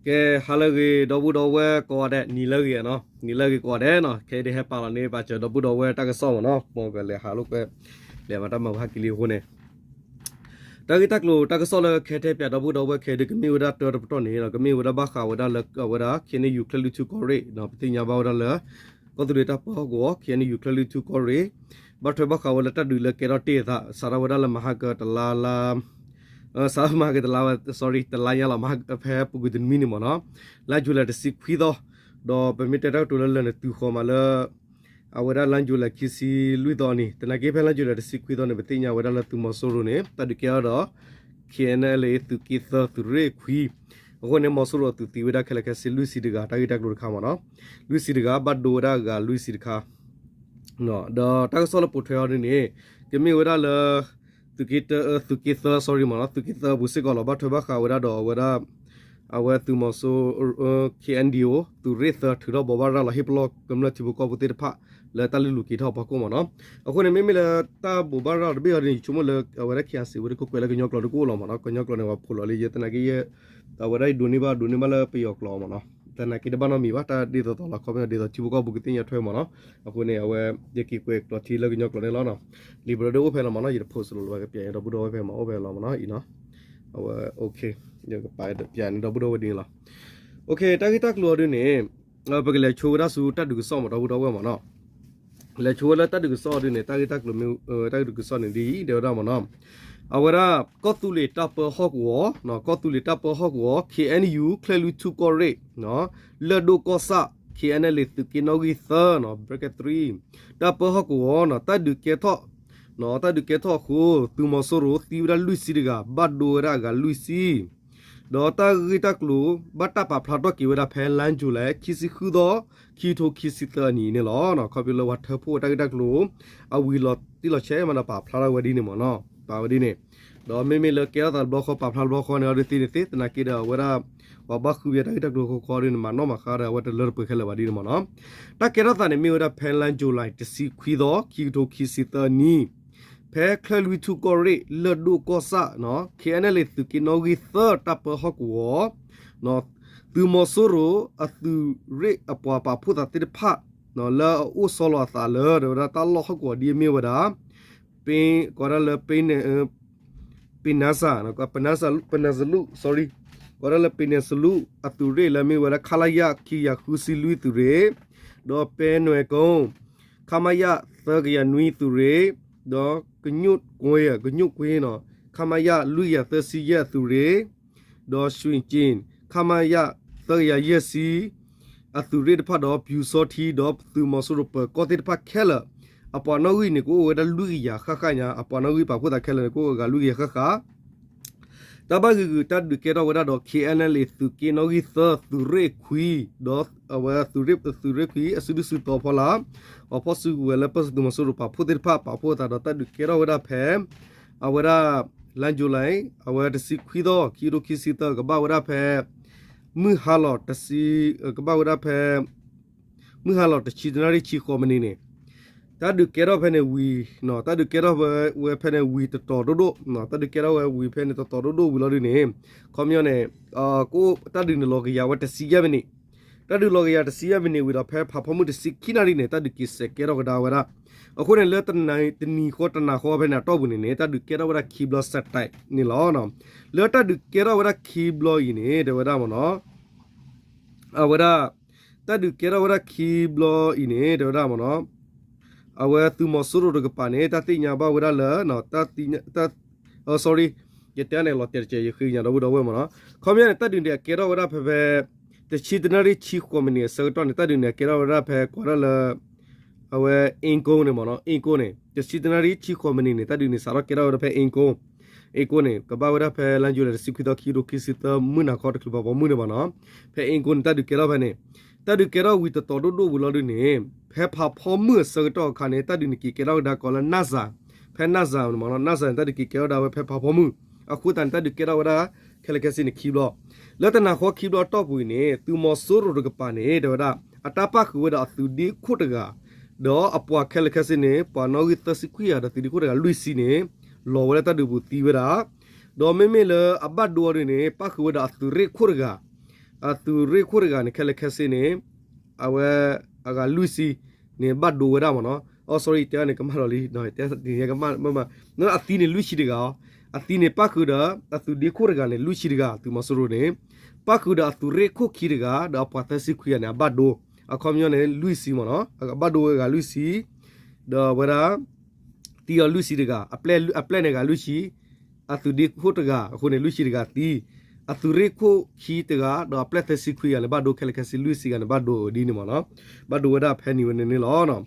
ကဲ ဟါလၢအဂ့ၤ ဒီပုၢ်ဒီဝဲၢ်ကိးဂၤဒဲး နံၤလၢအဂ့ၤနီၤ, နံၤလၢအဂ့ၤကိးဂၤဒဲးနီၤ, ခဲအံၤဒ်ဟဲပာ်လီၤန့ၢ် ပာ်စၢၤဒီပုၢ်ဒီဝဲၢ်တၢ်ကစီၣ်မ့ၢ်နီၤ, မ်ကလဲၤဟးလိာ်ကွဲ လဲၤမၤတၢ်မၤဟါကံလံအဃိန့ၣ် တၢ်ဂ့ၢ်တၢ်ကျိၤတၢ်ကစီၣ်လၢကဟဲတဲပၠးဒီပုၢ်ဒီဝဲၢ်ခဲအံၤဒ် ကမ့ၢ်ဝဲဒၣ်တၢတပတီၢ်န့ၣ် ကမ့ၢ်ဝဲဒၣ်ဘၣ်ဃးဝဲဒၣ်လၢအဝဲဒၣ် ခ့ၣ်အဲၣ်ယူၣ် ကၠဲၢ်လွံၢ်ထူၣ်ကီၢ်ရ့ၣ် ပသ့ၣ်ညါဘၣ်ဝဲဒၣ်လၢ ကီၢ်သူလ့ၤတၢ်ပၢဟီၣ်ကဝီၤ ခ့ၣ်အဲၣ်ယူၣ် ကၠဲၢ်လွံၢ်ထူၣ်ကီၢ်ရ့ၣ် ဘၣ်ထွဲဘၣ်ဃးဝဲလၢတၢ်ဒုးလၢကဲထီၣ်တ့ၢ်အသး စးထီၣ်ဝဲဒၣ်လၢမဟါကတလါလါ စးထီၣ်မဟါကတလါဝဲ sorry တလါညါလီၤ ဖဲပူၤကွံာ်တနွံန့ၣ်မ့ၢ်နီၤ, လါယူၤလံတဆံခွံသီ, ဒီးပမ့ၢ်တဲတၢ်ကတိၤလၢလၢာ်န့ၣ် တုၤဃီၤမးလၢ အဝဲဒၣ်လါယူၤလံခံဆံလွံၢ်သီအနံၤ သနာ်က့ဖဲလါယူၤလံတဆံခွံသီန့ၣ် ပသ့ၣ်ညါဝဲဒၣ်လၢသုးမီၤစိရိၤန့ၣ် တၢ်ဒုးကဲထီၣ်ဒီး ခ့ၣ်အဲၣ်အဲၣ်လ် သုးက့သၢ သုးရ့ၣ်ခွံ, အဃိန့ၣ် မီၤစိရိၤအသုးသံဝဲဒၣ်ခဲလၢာ်ခဲဆ့လွံၢ်ဆံတဂၤ တၢ်ဂ့ၢ်တၢ်ကျိၤတခါမ့ၢ်နီၤ, လွံၢ်ဆံတဂၤ ဘၣ်ဒိဝဲဒၣ်အဂၤလွံၢ်ဆံတခါ ဒီးတၢ်ကစီၣ်လၢပိာ်ထွဲအီၤဒ်န့ၣ် ကမ့ၢ်ဝဲဒၣ်လၢ သုးက့သၢ sorry မ့ၢ်နီၤ, သုးက့သၢအပူၤစ့ၢ်ကီးလီၤ ဘၣ်ထွဲဘၣ်ဃးဝဲဒၣ်ဒီးအဝဲဒၣ် အဝဲသုးမီၤစိ ခ့ၣ်အဲၣ်ဒံၣ်အိ သုးရ့ၣ်သၢ ထုးထီၣ်ဘိးဘၣ်ရၤလီၤဟ့ၣ်ပလီၢ်ကမျၢၢ်ထံဖိကီၢ်ဖိသ့ၣ်တဖၣ် လၢတၢ်လုၢ်လီၢ်က့ၤထီၣ်အဖီခိၣ်မ့ၢ်နီၤ, အဃိန့ၣ် မ့မ့ၢ်လၢတၢ်ဘိးဘၣ်ရၤလီၤတဘ့ၣ်အီၤဒ်န့ၣ် ယဆိကမိၣ်လၢအဝဲဒၣ် ခ့ၣ်အဲၣ်စံး ဝဲဒၣ်ခိၣ်ကွဲးလၢကညီကျိာ်တကအိၣ်လီၤမ့ၢ်နီၤ, ကညီကျိာ်န့ၣ် ပှၤဖိးလီၤလံ ယဲသနာ်က့ အဝဲဒၣ်ယဒိးန့ၢ်ဘၣ် ဒိးန့ၢ်ဘၣ်လၢပယီၤကျိာ်မ့ၢ်နီၤ, သနာ်က့တဘၣ်နီတမံၤဘၣ် တၢ်ဒ်သိးသိးလီၤ ခီပညီဒ်သိးထံဖိကီၢ်ဖိကသ့ၣ်ညါထွဲမ့ၢ်နီၤ, အဃိန့ၣ် အဝဲ ယက့ၤကွဲးကျိးထံလၢကညီကျိာ်န့ၣ်လီၤနီၤ, လံာ်ပရၢဒိၣ်အိၣ်ဖဲလီၤမ့ၢ်နီၤ, ယတ post လိၤလၢၤဘၣ် ကပၠးန့ၣ်ဒီပုၢ်ဒီဝဲၢ်ဖဲမ့ၢ်အိၣ်ဖဲလီၤမ့ၢ်နီၤ, အံၤနီၤ, အဝဲ ယကပာ်ပၠးန့ၣ် ဒီပုၢ်ဒီဝဲၢ်ဒ်န့ၣ်လီၤ, တၢ်ဂ့ၢ်တၢ်ကျိၤအီၤဒ်န့ၣ် ပကလဲၤဆိဝဲဒၣ်ဆူတၢ်ဒုးကစီၣ်မ့ၢ်ဒီပုၢ်ဒီဝဲၢ်မ့ၢ်နီၤ လဲၤဆိဝဲလၢတၢ်ဒုးကစီၣ်အီၤဒ်န့ၣ် တၢ်ဂ့ၢ်တၢ်ကျိၤမ့ၢ် တၢ်ဒုးကစီၣ်န့ၣ်ဒ်အံၤ တဲဝဲဒၣ်မ့ၢ်နီၤ, အဝဲဒၣ် ကီၢ်သူလ့ၤတၢ်ပၢဟီၣ်ကဝီၤ ကီၢ်သူလ့ၤတၢ်ပၢဟီၣ်ကဝီၤ ခ့ၣ်အဲၣ်ယူၣ် ကၠဲၢ်လွံၢ်ထူၣ်ကီၢ်ရ့ၣ် လၢၢ်ဒိၣ်ကီၢ်ဆၣ် ခ့ၣ်အဲၣ်လ့ၣ် သုးက့နီၣ်ဂံၢ်သၢ bracket three တၢ်ပၢဟီၣ်ကဝီၤ တၢ်ဒုးကဲထီၣ် တၢ်ဒုးကဲထီၣ်အဃိ သုးမီၤစိရိၤသံဝဲဒၣ်လွံၢ်ဆံတဂၤ ဘၣ်ဒိဝဲဒၣ်အဂၤလွံၢ်ဆံ ဒီးတၢ်ဂ့ၢ်တၢ်ကျိၤ ဘၣ်တၢ်ပာ်ဖျါထီၣ်က့ၤဝဲဒၣ်ဖဲလါယူၤလံ ခံဆံဃုသီ ခံကထိခံဆံသၢအနံၤန့ၣ်လီၤ. ခီဖျိလၢပှၤထၢဖှိၣ်တၢ်ဂ့ၢ်တၢ်ကျိၤ အဝံၤလီၤတံၢ်လီၤဆဲးမးဒီးပာ်ဖျါထီၣ်ဝဲဒ်န့ၣ်မ့ၢ်နီၤ ပာ်ဝဲဒ်န့ၣ် ဒီးမ့မ့ၢ်လၢကဲထီၣ်သးတဘျီဃီ ပာ်ဖျါတဘျီဃီန့ၣ် အီၤဒုးသ့န့ၣ်သ့ သနာ်က့ဒီး အဝဲဒၣ် ပှၤဘၣ်ဃုဘၣ်တၢ်ဂ့ၢ်တၢ်ကျိၤဃီဃီဒ်န့ၣ် မၤနီၣ်မၤဃါဒီး အဝဲတလၢတပှဲၤခဲလၢာ်ဘၣ်ဒ်န့ၣ်မ့ၢ်နီၤ. တၢ်ကဲထီၣ်သးန့ၣ်မ့ၢ်ဝဲဒၣ်ဖဲလါယူၤလံ တဆံခွံသီ ခံကထိခံဆံသၢနံၣ် ဖဲချၢၣ်လွံၢ်ထူၣ်ကီၢ်ရ့ၣ် လၢၢ်ဒိၣ်ကီၢ်ဆၣ် ခ့ၣ်အဲၣ်အဲၣ်လ့ၣ် သုးက့နီၣ်ဂံၢ်သၢ တၢ်ပၢဟီၣ်ကဝီၤ သုးမီၤစိရိၤအသုးရ့ၣ်အပှၤပာ်ဖှိၣ်သးသ့ၣ်တဖၣ် လၢအအိၣ်ဆီလီၤအသးလၢ တဲဝဲဒၣ်တၢ်လီၢ်ဟီၣ်ကဝီၤဒ်အမ့ၢ်ဝဲဒၣ် ပ ကိးဒၣ်လၢ ပနစ ပနစလူ sorry ကိးဒၣ်လၢ ပနစလူ အသုးရ့ၣ်လၢအမ့ၢ်ဝဲဒၣ် ခလရ ခံကယၤဃုဆံလွံၢ်သုးရ့ၣ် ဒီးပဲနွယ်ကုန်း ခမရ သၢကယၤနွံသုးရ့ၣ် ဒီးကညိၣ်ကွ့ ကညိၣ်ကွ့ ခမရ လွံၢ်ကယၤသၢဆံယဲၢ်အသုးရ့ၣ် ဒီး ရွှေကျင် ခမရ သၢကယၤယဲၢ်ဆံ အသုးရ့ၣ်တဖၣ်ဒီး ပျူစောထီး ဒီးသုးမီၤစိရိၤပၢၤကီၢ်သ့ၣ်တဖၣ်ခဲလၢာ် အပှၤနီၣ်ဂံၢ်န့ၣ် ကအိၣ်ဝဲဒၣ်လွံၢ်ကယၤဃၣ်ဃၣ်ညါ အပှၤနီၣ်ဂံၢ်ပာ်ဖှိၣ်သးခဲလၢာ်န့ၣ် ကအိၣ်အဂၤလွံၢ်ကယၤဃၣ်ဃၣ် တၢ်ဘၣ်ဂ့ၤဂ့ၤ တၢ်ဒုးကဲထီၣ်ဝဲဒၣ်ဒီး ခ့ၣ်အဲၣ်အဲၣ်လ့ၣ် သုးက့နီၣ်ဂံၢ်သၢ သုးရ့ၣ်ခွံ ဒီးအဝဲသုးရ့ၣ်ခွံ အစုဒုၣ်စုတီၤဖီလာ် ပှၤဖီၣ်စုကဝဲၤလၢပၢၢ်ဆၢသုးမီၤစိရိၤပာ်ဖှိၣ်သ့ၣ်တဖၣ် ပာ်ဖှိၣ်သးဒီးတၢ်ဒုးကဲထီၣ်ဝဲဒၣ်ဖဲ အဝဲဒၣ် လါယူၤလံ အဝဲတဆံခွံသီ ခံကထိခံဆံသၢ ကဘၣ်ဝဲဒၣ်ဖဲ မုၢ်ဟါလီၤတဆံ ကဘၣ်ဝဲဒၣ်ဖဲ မုၢ်ဟါလီၤတဆံတနၣ်ရံၣ်ဆံဃိးမံးနံးန့ၣ် တၢ်ဒုးကဲထီၣ်ဖဲန့ၣ်ဝံၤ တၢ်ဒုးကဲထီၣ်ဝဲဖဲန့ၣ်ဝံၤတတီၤဒိၣ်ဒိၣ် တၢ်ဒုးကဲထီၣ်ဝဲဝံၤဖဲန့ၣ်တတီၤဒိၣ်ဒိၣ်ဝံၤလီၤဒ်န့ၣ် ခီပညီန့ၣ် တၢ်ဒုးန့ၣ်လီၤကယၤဝဲတဆံယဲၢ်မံးနံး တၢ်ဒုးလီၤကယၤတဆံယဲၢ်မံးနံးဝံၤဒီး ဖဲဖးဖီမုၢ်တဆံခံနၣ်ရံၣ်န့ၣ် တၢ်ဒုးက့ၤစဲးကဲထီၣ်ကဒါဝဲဒၣ် အဃိန့ၣ် လၢတနံၤဃီတနၤဃီဖဲန့ၣ်အတီၢ်ပူၤန့ၣ်န့ၣ် တၢ်ဒုးကဲထီၣ်ဝဲဒၣ်ခံဘျီစဲးတၢးန့ၣ်လီၤ. လၢတၢ်ဒုးကဲထီၣ်ဝဲဒၣ်ခံဘျီအံၤန့ၣ် တဲဝဲဒၣ်မ့ၢ်နီၤ အဝဲဒၣ် တၢ်ဒုးကဲထီၣ်ဝဲဒၣ်ခံဘျီအံၤန့ၣ် တဲဝဲဒၣ်မ့ၢ်နီၤ အဝဲသုးမီၤစိရိၤတကပၤန့ၣ် တၢ်သ့ၣ်ညါဘၣ်ဝဲဒၣ်လၢ sorry ယတဲန့ၣ်လီၤတဲာ်တကဲး ယဃ့ကညးဒီပုၢ်ဒီဝဲၢ်မ့ၢ်နီၤ ခီပညီန့ၣ် တၢ်ဒုးန့ၣ်အကဲထီၣ်ဝဲဒၣ်ဖဲဖဲ တဆံတနၣ်ရံၣ်ဆံဃိးမံးနံးအဆၢကတီၢ်န့ၣ် တၢ်ဒုးန့ၣ်အကဲထီၣ်ဝဲဒၣ်ဖဲကွၢ်ဒၣ်လၢ အဝဲ အ့ကိန့ၣ်မ့ၢ်နီၤ အ့ကိန့ၣ် တဆံတနၣ်ရံၣ်ဆံဃိးမံးနံးန့ၣ် တၢ်ဒုးန့ၣ်စးထီၣ်ကဲထီၣ်ဝဲဒၣ်ဖဲအ့ကိ အ့ကိန့ၣ် ကဘၣ်ဝဲဒၣ်ဖဲလါယူၤလံတဆံခွံသီ ခံကထိခံဆံသၢ မုၢ်နၤခီတချုးဖးဖီမုၢ်န့ၣ်ဘၣ်နီၤ ဖဲအ့ကိန့ၣ် တၢ်ဒုးကဲထီၣ်ဖဲန့ၣ် တၢ်ဒုးကဲထီၣ်ဝံၤတတီၤဒိၣ်ဒိၣ်ဝံၤလီၤဒုးန့ၣ် ဖဲဖးဖီမုၢ်အဆၢကတီၢ်အခါန့ၣ် တၢ်ဒုးန့ၣ်က့ၤကဲထီၣ်ကဒါကီးလၢ နၣ်စၤ ဖဲနၣ်စၤမ့ၢ်နီၤ နၣ်စၤန့ၣ် တၢ်ဒုးက့ၤကဲထီၣ်ဒၣ်ဝဲဖဲဖးဖီမုၢ် အဃိသတးန့ၣ် တၢ်ဒုးကဲထီၣ်ဝဲဒၣ် ခဲလၢာ်ခဲဆ့န့ၣ်ခံဘျီ လၢတနၤဃီခံဘျီအတီၢ်ပူၤအံၤန့ၣ် သုးမီၤစိရိၤတကပၤန့ၣ် တဲဝဲဒၣ် အတၢ်ပၣ်ဃုာ်ဝဲဒၣ်အသုးဒ့ခိၣ်တဂၤ ဒီးအပှၤခဲလၢာ်ခဲဆ့န့ၣ် ပှၤနီၣ်ဂံၢ်သၢဆံခွံဂၤဒီးသုးဒ့ခိၣ်တဂၤလွံၢ်ဆံန့ၣ် လီၤဝဲဒၣ်တၢ်ဒုးပူၤသံဝဲဒၣ် ဒီးမ့မ့ၢ်လၢအဘၣ်ဒိအီၤဒုးန့ၣ် ပၣ်ဃုာ်ဝဲဒၣ်အသုးရ့ၣ်ခိၣ်တဂၤ အသုးရ့ၣ်ခိၣ်တဂၤန့ၣ် ခဲလၢာ်ခဲဆ့န့ၣ် အဝဲ အဂၤလွံၢ်ဆံန့ၣ် ဘၣ်ဒိဝဲဒၣ်မ့ၢ်နီၤ. အ sorry တဲန့ၣ် ကမၣ်လီၤလံ တဲ အသံန့ၣ်လွံၢ်ဆံတဂၤအီၤ, အသံန့ၣ်ပၣ်ဃုာ်ဒီး အသုးဒ့ခိၣ်တဂၤန့ၣ် လွံၢ်ဆံတဂၤ သုးမီၤစိရိၤန့ၣ် ပၣ်ဃုာ်ဒီးအသုးရ့ၣ်ခိၣ်ခံတဂၤ ဒီးအပှၤသၢဆံခွံဂၤန့ၣ် အဘၣ်ဒိ, အခီပညီန့ၣ် လွံၢ်ဆံမ့ၢ်နီၤ, အဘၣ်ဒိဝဲဂၤလွံၢ်ဆံ, ဒီးဝဲဒၣ် သံအီၤလွံၢ်ဆံတဂၤ, အပျဲၢ်န့ၣ်ဂၤလွံၢ်ဆံ, အသုးဒ့ခိၣ်တဂၤ အဃိန့ၣ် လွံၢ်ဆံတဂၤသံ, အသုးရ့ၣ်ခိၣ်ခံတဂၤ ဒီးအပျဲၢ်သၢဆံခွံဂၤန့ၣ် ဘၣ်ဒိခဲလၢာ်ခဲဆ့ လွံၢ်ဆံဂၤန့ၣ် ဘၣ်ဒိဒ်န့ၣ်မ့ၢ်နီၤ, ဘၣ်ဒိဝဲဒၣ်ဖဲန့ၣ်ဝဲန့ၣ်န့ၣ်လီၤ.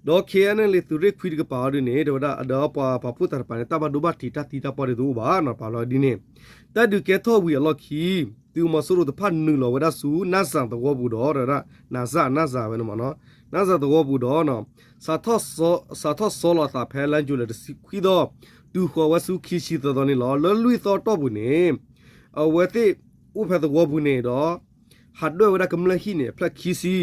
ဒီး K N L A သုးရ့ၣ်ခွံတကပၤအီၤဒ်န့ၣ် တဲဝဲဒၣ် ဒီးပှၤပာ်ဖှိၣ်သးတကပၤန့ၣ် တၢ်ဘၣ်ဒိဘၣ်ထံးတၢ်သံတၢ်ပှၢ်ဒ်တအိၣ်ဘၣ်နီၤ, ပာ်လီၤဒ်န့ၣ်, တၢ်ဒုးကဲထီၣ်ဝံၤအလီၢ်ခံ သုးမီၤစိရိၤတဖၣ်နုာ်လီၤဝဲဒၣ်ဆူ နၢ်စၣ်သဝီပူၤဒီး တဲဝဲဒၣ် နၢ်စၣ် နၢ်စၣ်ဝဲန့ၣ်မ့ၢ်နီၤ, နၢ်စၣ်သဝီပူၤဒီး စးထီၣ်စီလီၤအသးဖဲလါယူၤလံတဆံခွံသီ တုၤဃီၤဝဲဆူခံဆံသၢသီန့ၣ်လီၤ. လၢလွံၢ်သီအတီၢ်ပူၤန့ၣ် အဝဲသ့ၣ်အိၣ်ဖဲသဝီပူၤန့ၣ်ဒီး ဟးဒွဲၣ်ဝဲဒၣ်ကမျၢၢ်ဟံၣ်န့ၣ် အဖျၢၣ်ခံဆံ,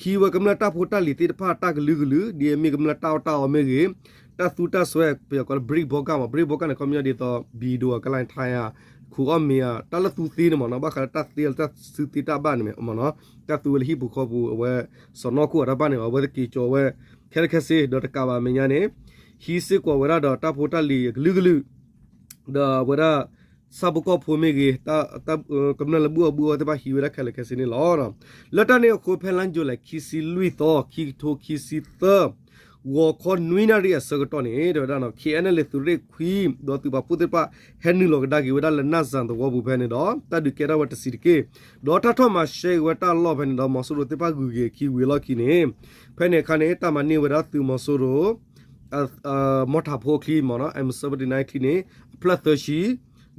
ဟံးဝဲကမျၢၢ်တၢ်ဖိတၢ်လံၤသ့ၣ်တဖၣ်တၢ်ကလုာ်ကလုာ် ဒ်အမ့ၢ်ကမျၢၢ်တၢ်အီၣ်တၢ်အီမ့ၢ်ဂ့ၤ, တၢ်သူတၢ်စွဲ ပယီၤကိးလၢ brick ဘီကၣ်မး, brick ဘီကၣ်န့ၣ် ခီပညီဒ်သိး ဘံဒိၣ်ဧါ ကလါထါဧါ ခူအီၣ်မ့ၤဧါ တၢ်လၢသူသ့န့ၣ်မ့ၢ်နီၤ, ဘၣ်ဃးလၢတၢ်သ့လၢတၢ်စုသ့တၢ်ဘၣ်န့ၣ်မ့ၢ်နီၤ, တၢ်သူဝဲလၢဟံၣ်ပူၤဃီပူၤ အဝဲစီၢ်နီၤခိၣ်အတၢ်ဘၣ်န့ၣ် အဝဲသ့ၣ်က့ၤကၠီဝဲ ခဲလၢာ်ခဲဆ့ ဒီးတကးဘၣ်အမဲာ်ညါန့ၣ် ဟံးစ့ၢ်ကီးဝဲဒၣ်ဒီးတၢ်ဖိတၢ်လံၤအကလုာ်ကလုာ် ဒီးအဝဲဒၣ် ဆၣ်ဖိကီၢ်ဖိမ့ၢ်ဂ့ၤ, ကမျၢၢ်လၢဘူၣ်အီၣ်ဘူၣ်အီသ့ၣ်တဖၣ်ဟံးဝဲဒၣ်ခဲလၢာ်ခဲဆ့န့ၣ်လီၤ. လၢတၢ်န့ၣ်အဃိ ဖဲလါယူၤလံခံဆံလွံၢ်သီ ခံကထိခံဆံသၢ ဂီၤခီနွံနၣ်ရံၣ်အဆၢကတီၢ်န့ၣ် တဲဝဲဒၣ် K N L A သုးရ့ၣ်ခွံ ဒီးသုးပာ်ဖှိၣ်သ့ၣ်တဖၣ် ဟဲနုာ်လီၤကဒါက့ၤဝဲဒၣ်လၢနၢ်စၣ်သဝီပူၤဖဲန့ၣ်ဒီး တၢ်ဒုးကဲထီၣ်ဝဲတဆံးတက့ၢ်. ဒီးတၢ်ထီၣ်မၤရှဲက့ၤဝဲတၢ်လီၢ်ဖဲန့ၣ်ဒီး မီၤစိရိၤသ့ၣ်တဖၣ်ဂုၤက့ၤအခံဝံၤအလီၢ်ခံန့ၣ် ဖဲန့ၣ်အခါန့ၣ် တၢ်မၤန့ၢ်ဝဲဒၣ်သုးမီၤစိရိၤ မီၣ်ထးဖိအချံမ့ၢ်နီၤ M seventy-nine အချံန့ၣ် အဖျၢၣ်သၢဆံ,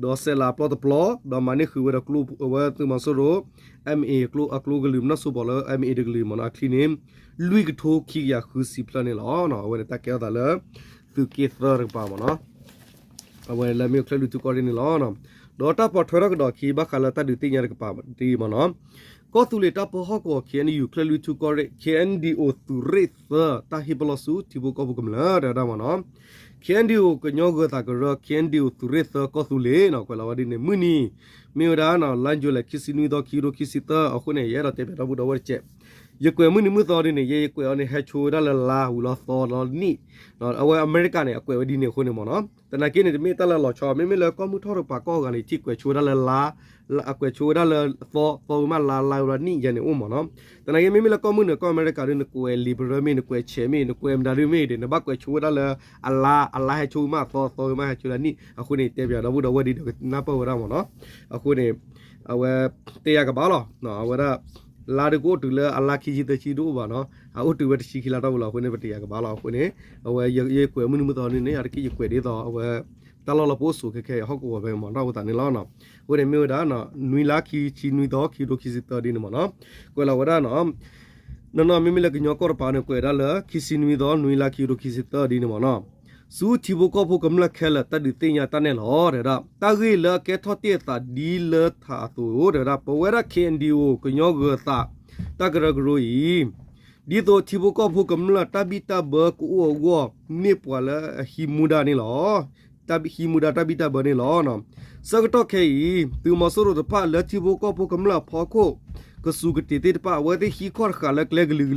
ဒီးစဲးလးအပျီတပျီ, ဒီးမၤန့ၢ်ဃုာ်ဝဲဒီးကျိ အဝဲသုးမီၤစိရိၤ M A အကျိကလုာ် မနီၢ်စိပီၤလၢ M A တကလုာ်မ့ၢ်နီၤ အချံန့ၣ် လွံၢ်ကထိခံကယၤဃုဆံဖျၢၣ်န့ၣ်လီၤ. အဝဲန့ၣ်တၢ်ကဲထီၣ်သးလၢ သုးက့သၢတကပၤမ့ၢ်နီၤ အဝဲလၢမ့ၢ်ချၢၣ်လွံၢ်ထူၣ်ကီၢ်ရ့ၣ်န့ၣ်လီၤ. ဒီးတၢ်ပိာ်ထွဲထီၣ်ကဒီးအခံ ဘၣ်ဃးလၢတၢ်ဒုးသ့ၣ်ညါတကပၤဒ်အံၤမ့ၢ်နီၤ ကီၢ်သူလ့ၤတၢ်ပၢဟီၣ်ကဝီၤ K N U ချၢၣ်လွံၢ်ထူၣ်ကီၢ်ရ့ၣ် K N D O သုးရ့ၣ်သၢ တၢ်ဟ့ၣ်ပလီၢ်ဆူထံဖိကီၢ်ဖိကမျၢၢ် တဲဝဲဒၣ်မ့ၢ်နီၤ K N D O ကညီဂၢၤသးကရၢ K N D O သုးရ့ၣ်သၢကီၢ်သူလ့ၤနီၤ ကွဲးလီၤဝဲဒ်န့ၣ် မုၢ်နံၤ မ့ၢ်ဝဲဒၣ် လါယူၤလံ ခံဆံနွံသီ ခံကထိခံဆံသၢ အဃိန့ၣ် ယအဲၣ်ဒိးတဲပၠးဒီပုၢ်ဒီဝဲၢ်တက့ၢ်. ယကွဲးမုၢ်နံၤမုၢ်သီဒ်န့ၣ် ယဲယကွဲးအီၤန့ၣ် ဟဲဆိဝဲဒၣ်လၢလါဝံၤလီၤသီလီၤနံၣ် အဝဲအမဲရကၤန့ၣ် အကွဲးဝဲဒ်န့ၣ်အဃိန့ၣ်မ့ၢ်နီၤ သနာ်က့န့ၣ် တမ့ၢ်တၢ်လၢလီၤဆီ မ့မ့ၢ်လၢကီၢ်မုၢ်ထီၣ်တကပၤကီၢ်ဂၤန့ၣ် ထံၣ်ကွဲးဆိဝဲဒၣ်လၢလါ အကွဲးဆိဝဲဒၣ်လၢသီ သီဝံၤမးလါ လါဝံၤလီၤနံၣ်ယဲန့ၣ်အိၣ်မ့ၢ်နီၤ သနာ်က့ မ့မ့ၢ်လၢကီၢ်မုၢ်နုာ် ကီၢ်အမဲရကၤဒ်န့ၣ် ကွဲးလံာ်ပရၢမ့ၢ် နကွဲးဆဲးမ့ၢ် နကွဲးမတၤဒ်မ့ၢ်ဒီး နဘၣ်ကွဲးဆိဝဲဒၣ်လၢအလါ အလါဟဲဆိမးသီ သီဝံၤမးဟဲဆိလၢနံၣ် အဃိန့ၣ် တဲပၠးဒီပုၢ်ဒီဝဲၢ်ဒ်ဒီးကနၢ်ပၢၢ်ဝဲဒၣ်မ့ၢ်နီၤ အဃိန့ၣ် အဝဲ တဲယၤကဘၣ်လီၤ အဝဲဒၣ် လါဒ်ကအိၣ်တုၤလၢအလါခံဆံသၢဆံတအိၣ်ဘၣ်နီၤ အအိၣ်တုၤဝဲတဆံခံလါတီၢ်ပူၤလီၤ အဃိန့ၣ် ပတဲယၤကဘၣ်လီၤ အဃိန့ၣ် အဝဲယကွဲးမုၢ်နံၤမုၢ်သီန့ၣ်န့ၣ် အတက့ၢ်ယကွဲးဒ်သိးအဝဲ တၢ်လီၢ်လီၤပအိၣ်ဆိးခဲခဲအံၤ ဟီၣ်ကဝီၤဖဲမ့ၢ်နီၤ တၢ်အိၣ်သးန့ၣ်လီၤ အဃိန့ၣ်မ့ၢ်ဝဲဒၣ် နွံလါခံဆံနွံသီ ခံကထိခံဆံသၢဒ်န့ၣ်မ့ၢ်နီၤ ကွဲးလီၤဝဲဒၣ်နီၤ နီၢ်နီၢ် မ့မ့ၢ်လၢကညီကီၢ်တပၤန့ၣ် ကွဲးဒၣ်လၢ ခံဆံနွံသီ နွံလါခံကထိခံဆံသၢဒ်န့ၣ်မ့ၢ်နီၤ ဆူထံဖိကီၢ်ဖိကမျၢၢ်ခဲလၢာ် တၢ်ဒုးသ့ၣ်ညါတၢ်နဲၣ်လီၤ တဲဝဲဒၣ် တၢ်ဂ့ၢ်လၢအကဲထီၣ်တ့ၢ်အသးဒ်လၢထးအသိး တဲဝဲဒၣ် ပဝဲဒၣ် K N D O ကညီဂၢၤသး တၢ်ကရၢကရိအံၤ ဒ်သိးထံဖိကီၢ်ဖိကမျၢၢ်တၢ်ဘံၣ်တၢ်ဘၢကအိၣ်အဂီၢ် မ့ၢ်ပှၤလၢအဟံးမူဒါန့ၣ်လီၤ. ဟံးမူဒါတၢ်ဘံၣ်တၢ်ဘၢန့ၣ်လီၤ. ဆၢကတီၢ်ခဲအံၤ သုးမီၤစိရိၤတဖၣ်လၢထံဖိကီၢ်ဖိကမျၢၢ်အဖီခိၣ် ကစူၤကတ့ၤသ့ၣ်တဖၣ် အဝဲသ့ၣ်ဟံးခီၣ်တဃာ်လၢကျဲကလုာ်ကလုာ်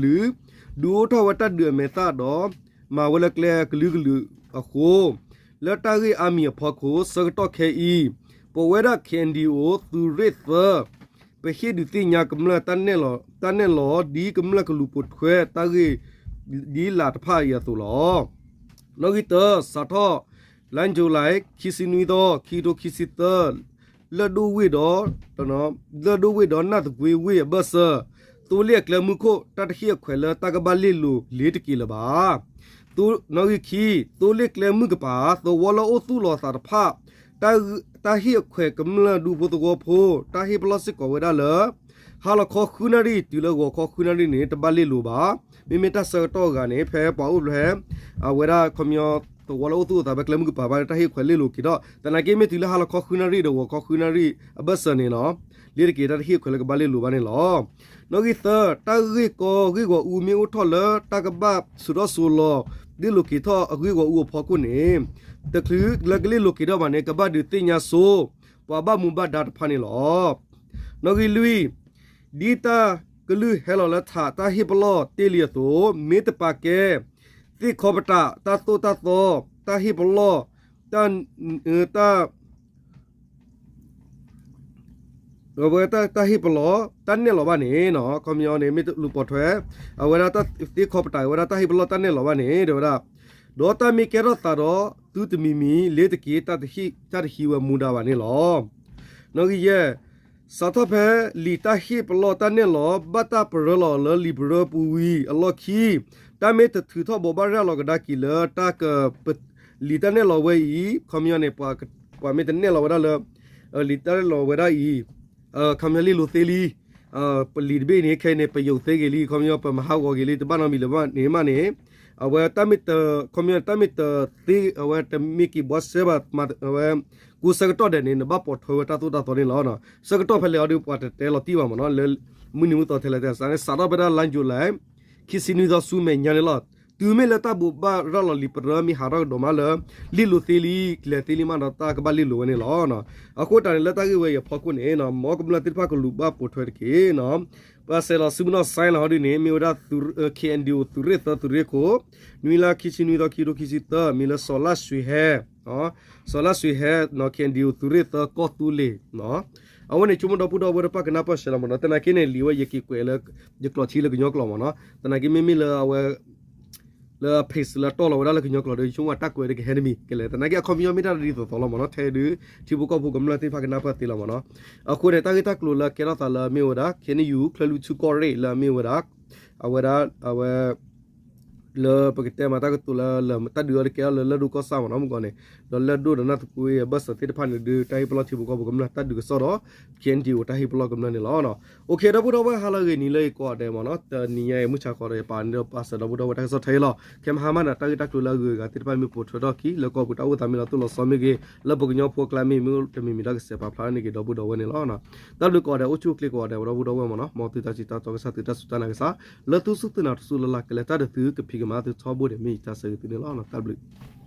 ဒုးအိၣ်ထီၣ်ဝဲတၢ်ဒုးအမဲာ်သၣ်ဒီး မၤဝဲလၢကျဲကလုာ်ကလုာ်အဃိ လၢတၢ်ဂ့ၢ်အါမံၤအဖီခိၣ် ဆၢကတီၢ်ခဲအံၤ ပဝဲဒၣ် K N D O သုးရ့ၣ်သၢ ပဟ့ၣ်ဒုးသ့ၣ်ညါကမျၢၢ် တၢ်နဲၣ်လီၤဒ်ကမျၢၢ်ကလူၤပိာ်ထွဲတၢ်ဂ့ၢ်ဒ်လာ်တဖၣ်အံၤအသိးလီၤ. နီၣ်ဂံၢ်တၢ စးထီၣ် လါယူၤလံ ခံဆံနွံသီ ခံကထိခံဆံသၢ လၢၢ်ဒိၣ်ဝ့ၢ်ဒီး လၢၢ်ဒိၣ်ဝ့ၢ်ဒီးနၢ်သကွ့ဝ့ၢ်အဘၢၣ်စၢၤ သိလ့ၣ်အကျဲမုၢ်ခိၣ် တၢ်တဟ့ၣ်အခွဲးလၢတၢ်ကဘၣ်လ့ၢ်လိၤလ့ၤတက့ၤလၢၤဘၣ်. နီၣ်ဂံၢ်ခံ သိလ့ၣ်ကျဲမုၢ်ကပၤ သဝီလၢအိၣ်သူၣ်လီၤသးတဖၣ် တၢ်ဟ့ၣ်အခွဲးကမျၢၢ်ဒူဖိသဝီဖိ တၢ်ဟ့ၣ်ပလီၢ်စ့ၢ်ကီးဝဲဒၣ်လၢ ဟါလီၤခီဃုနၣ်ရံၣ် တုၤလၢဂီၤခီဃုနၣ်ရံၣ်န့ၣ် တဘၣ်လ့ၢ်လိၤဘၣ်. မ့မ့ၢ်တၢ်ဆၢကတီၢ်အဂၤန့ၣ် ဖဲပှၤအိၣ်ဖဲ အဝဲဒၣ်ခီပညီ သဝီလၢအိၣ်သူၣ်အိၣ်သးဖဲကျဲမုၢ်ကပၤဘၣ်န့ၣ် တၢ်ဟ့ၣ်ခွဲးလ့ၢ်လိၤက့ၤထီၣ် သနာ်က့မ့ၢ်တုၤလၢဟါလီၤခီဃုနၣ်ရံၣ်ဒီးဂီၤခီဃုနၣ်ရံၣ်အဘၢၣ်စၢၤန့ၣ်နီၤ လ့ၤတက့ၤတၢ်တဟ့ၣ်ခွဲးလၢကဘၣ်လ့ၢ်လိၤဘၣ်န့ၣ်လီၤ. နီၣ်ဂံၢ်သၢ တၢ်ဂ့ၢ်ကီဂ့ၢ်ဂီၤအူမ့ၢ်အိၣ်ထီၣ်လၢတၢ်ကဘၣ်ဆူးထီၣ်ဆူးလီၤ လ့ၢ်လိၤက့ၤထီၣ်အဂ့ၢ်ဂီၤအူအဖီခိၣ်န့ၣ် တချုးလၢကလ့ၢ်လိၤက့ၤထီၣ်ဘၣ်န့ၣ် ကဘၣ်ဒုးသ့ၣ်ညါဆိ ပှၤဘၣ်မူဘၣ်ဒါတဖၣ်န့ၣ်လီၤ. နီၣ်ဂံၢ်လွံၢ် ဒ်တၢ်ကလုၢ်ဟဲလီၤလၢထး တၢ်ဟ့ၣ်ပလီၢ်တ့ၢ်လံအသိး, မ့ၢ်တပာ်ကဲ သ့ၣ်ခီပတာ် တၢ်သိၣ်တၢ်သီ တၢ်ဟ့ၣ်ပလီၢ် တၢ် အဝဲတၢ်ဟ့ၣ်ပလီၢ် တၢ်နဲၣ်လီၤဘၣ်န့ၣ် ခီပညီန့ၣ် မ့ၢ်လူၤပိာ်ထွဲ အဝဲဒၣ်တၢ်သ့ၣ်ခီပတာ် အဝဲဒၣ်တၢ်ဟ့ၣ်ပလီၢ်တၢ်နဲၣ်လီၤဘၣ်န့ၣ် တဲဝဲဒၣ်, ဒီးတၢ်မ့ၢ်ကဲထီၣ်သးဒီး သုတမံၤမံၤ လ့ၤတက့ၤ တၢ်တဟံးဝဲမူဒါဘၣ်န့ၣ်လီၤ. နီၣ်ဂံၢ်ယဲၢ် စးထီၣ်ဖဲလံာ်တၢ်ဟ့ၣ်ပလီၢ်တၢ်နဲၣ်လီၤ ဘၣ်တၢ်ပရၢလီၤလၢလံာ်ပရၢပူၤဝံၤအလီၢ်ခံ, တၢ်မ့ၢ်တထုးထီၣ်ဘိးဘၣ်ရၤလီၤကဒါက့ၤလၢတၢ်က လံာ်တၢ်နဲၣ်လီၤဝဲအံၤ ခီပညီန့ၣ် ပှၤမ့ၢ်တနဲၣ်လီၤဝဲဒၣ်လၢ လံာ်တၢ်နဲၣ်လီၤဝဲဒၣ်အံၤ ခီပညီလံာ်လိၤသ့လံ, ပလံာ်တဘ့ၣ်န့ၣ် ခဲအံၤန့ၣ် ပယိာ်သ့ဂ့ၤလံ ခီပညီပမၤဟးဂီၤက့ၤလံ တဘၣ်နီတမံၤလၢၤဘၣ်န့ၣ်မးန့ၣ်, အဝဲတၢ်မ့ၢ်တ ခီပညီတၢ်မ့ၢ်တသ့ အဝဲတမ့ၢ်က့ၤဘှီစဲဘၣ် အဝဲ ကူစဲကတီၢ်ဒဲးန့ၣ် နဘၣ်ပိာ်ထွဲဝဲတၢ်သိၣ်တၢ်သီန့ၣ်လီၤ. ဆၢကတီၢ်ဖဲလဲၣ်အီၤဒီး ပှၤတတဲလီၤတံၢ်ဘၣ်မ့ၢ်နီၤ လၢမုၢ်နံၤမုၢ်သီထဲလဲၣ်ထဲစးန့ၣ် စးထီၣ်ဖဲဒၣ်လါယူၤလံ ခံဆံနွံသီဆူမဲာ်ညါန့ၣ်လီၤ. တုၤမ့ၢ်လၢတၢ်ဘိးဘၣ်ရၤလီၤလံာ်ပရၢမ့ၢ်ဟးထီၣ်ကဒီးမးလၢ လံာ်လိၤသ့လံ ကျဲၤသ့လံမးဒီးတၢ်ကဘၣ်လ့ၢ်လိၤဝဲန့ၣ်လီၤ. အဃိတၢ်န့ၣ်လၢတၢ်ဂ့ၢ်ဝဲအံၤအဖီခိၣ်န့ၣ် မ်ကမျၢၢ်သ့ၣ်တဖၣ်ကလူၤဘၣ်ပိာ်ထွဲတက့ၢ်. ပှၤဆဲးလီၤစုမုၢ်နီၢ်စဲလီၤဟီဒ်န့ၣ် မ့ၢ်ဝဲဒၣ် K N D O သုးရ့ၣ်သၢသုးရ့ၣ်ခိၣ် နွံလါခံဆံနွံသီခံကထိခံဆံသၢ မ့ၢ်လၢစီၤလါရွှ့ၤဟဲ စီၤလါရွှ့ၤဟဲ K N D O သုးရ့ၣ်သၢကီၢ်သူလ့ၤ အဝဲန့ၣ် ဆိကမိၣ်ဒီပုၢ်ဒီဝဲၢ်တဖၣ်ကနၢ်ပၢၢ်ဆဲးလီၤမ့ၢ်နီၤ သနာ်က့န့ၣ် လံာ်ဝဲယက့ၤကွဲးလၢ ယကျိာ်ထံလၢကညီကျိာ်မ့ၢ်နီၤ သနာ်က့မ့မ့ၢ်လၢအဝဲ လၢအ page လၢတီၢ်လီၤဝဲဒၣ်လၢကညီကျိာ်ဒီး ယဆိကမိၣ်တၢ်ကွဲးတကဟဲတမံၤကလဲၣ် သနာ်က့အခီပညီမ့ၢ်တၢ်ဒ်သိးသိးလီၤမ့ၢ်နီၤ ထဲဒုး ထံဖိကီၢ်ဖိကမျၢၢ်သ့ၣ်တဖၣ်ကနၢ်ပၢၢ်သ့လီၤမ့ၢ်နီၤ အဃိန့ၣ် တၢ်ဂ့ၢ်တၢ်ကျိၤလၢကဲထီၣ်သးလၢမ့ၢ်ဝဲဒၣ် K N U ချၢၣ်လွံၢ်ထူၣ်ကီၢ်ရ့ၣ်လၢအမ့ၢ်ဝဲဒၣ် အဝဲဒၣ် အဝဲ လၢပကတဲမးတၢ်ကတိၤလၢ တၢ်ဒုးအီၤတကဲထီၣ်လၢလၢၢ်ဒိၣ်ကီၢ်ဆၣ်မ့ၢ်နီၤ မုၢ်ကီၢ်န့ၣ် ဒီးလၢၢ်ဒိၣ်ဒီးနၢ်သကွ့အဘၢၣ်စၢၤသ့ၣ်တဖၣ်န့ၣ်ဒုး တၢ်ဟ့ၣ်ပလီၢ်ထံဖိကီၢ်ဖိကမျၢၢ်တၢ်ဒုးကစီၣ်ဒီး K N D O တၢ်ဟ့ၣ်ပလီၢ်ကမျၢၢ်န့ၣ်လီၤ. Okay ဒီပုၢ်ဒီဝဲၢ်ဟါလၢအဂ့ၤ နံၤလၢအံၤကိးဂၤဒဲးမ့ၢ်နီၤ တနံၤညါအံၤမုၢ်ဆါခီဒီး ယပာ်န့ၢ်ဒီးပာ်စၢၤဒီပုၢ်ဒီဝဲၢ်တၢ်ကစီၣ်ထဲအံၤလီၤ. ခဲမဟါမးန့ၣ် တၢ်ဂ့ၢ်တၢ်ကျိၤလၢအဂုၤအဂၤသ့ၣ်တဖၣ်မ့ၢ်ပိာ်ထွဲထီၣ်အခံ လၢကီၢ်ပူၤတၢ်အိၣ်သးမ့ၢ်လီၤတိၢ်လီၤဆီမ့ၢ်ဂ့ၤ လၢပကညီဖိအကျါမ့ၢ်ဂ့ၤ မ့ၢ်တမံၤမံၤဒီးကစဲးပာ်ဖျါန့ၢ်က့ၤဒီပုၢ်ဒီဝဲၢ်န့ၣ်လီၤ. တၢ်ဘျုးကိးဂၤဒဲး အိၣ်ဆူၣ်အိၣ်ချ့ကိးဂၤဒဲး ဒီပုၢ်ဒီဝဲၢ်မ့ၢ်နီၤ မ်သုတၢ်စံးတၢ်တီကစၢ် သုတၢ်စူၢ်တၢ်နာ်ကစၢ် လၢသုစူၢ်သုနာ်တစူၢ်လၢ်လၢ် ကလဲၤတၢ်ဒီးသုကဖံးကမၤသုထီဘိန့ၣ် မ့ၢ်ယတၢ်ဆၢဂ့ၤသုန့ၣ်လီၤ. တၢ်ဘျုး